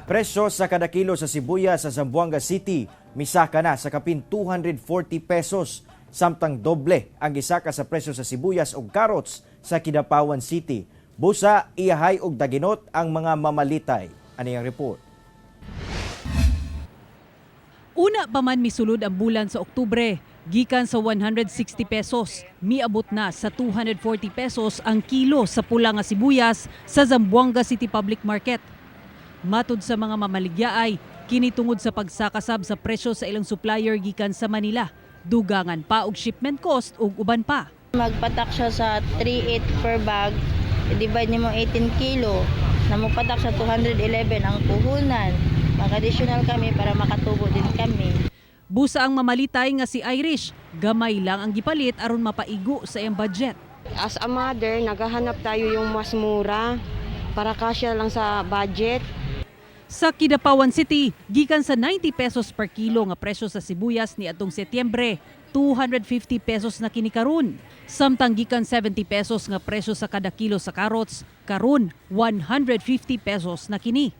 Presyo sa kada kilo sa sibuyas sa Zamboanga City misaka na sa kapin 240 pesos, samtang doble ang gisaka sa presyo sa sibuyas ug carrots sa Kidapawan City. Busa iyahay og daginot ang mga mamalitay. Ani ang report. Una pa man misulod ang bulan sa Oktubre, gikan sa 160 pesos, miabot na sa 240 pesos ang kilo sa pula nga sibuyas sa Zamboanga City Public Market. Matud sa mga mamaligyaay, kini tungod sa pagsakasab sa presyo sa ilang supplier gikan sa Manila, dugangan pa og shipment cost ug uban pa. Magpatak siya sa 3.8 per bag, i-divide nimo 18 kilo, na mopatak sa 211 ang puhunan. Mag-additional kami para makatubo din kami. Busa ang mamalitay nga si Irish, gamay lang ang gipalit aron mapaigo sa iyang budget. As a mother, naghahanap tayo yung mas mura para kasya lang sa budget. Sa Kidapawan City, gikan sa 90 pesos per kilo nga presyo sa sibuyas ni atong Setyembre, 250 pesos na kini karon. Samtang gikan 70 pesos nga presyo sa kada kilo sa carrots, karon 150 pesos na kini.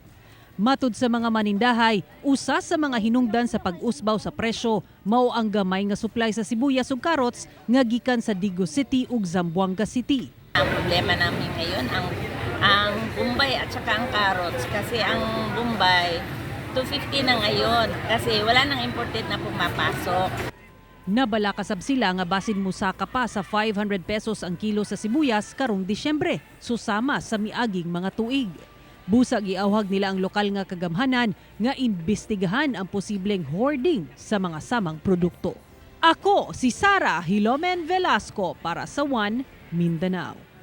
Matud sa mga manindahay, usa sa mga hinungdan sa pag-usbaw sa presyo mao ang gamay nga supply sa sibuyas ug carrots nga gikan sa Digos City ug Zamboanga City. Ang problema namin ngayon, ang Bombay at saka ang carrots. Kasi ang Bombay, 250 na ngayon. Kasi wala nang imported na pumapasok. Nabalaka sab sila nga basin musaka pa sa 500 pesos ang kilo sa sibuyas karong Disyembre, susama sa miaging mga tuig. Busa giawhag nila ang lokal nga kagamhanan nga imbestigahan ang posibleng hoarding sa mga samang produkto. Ako si Sara Hilomen Velasco para sa One Mindanao.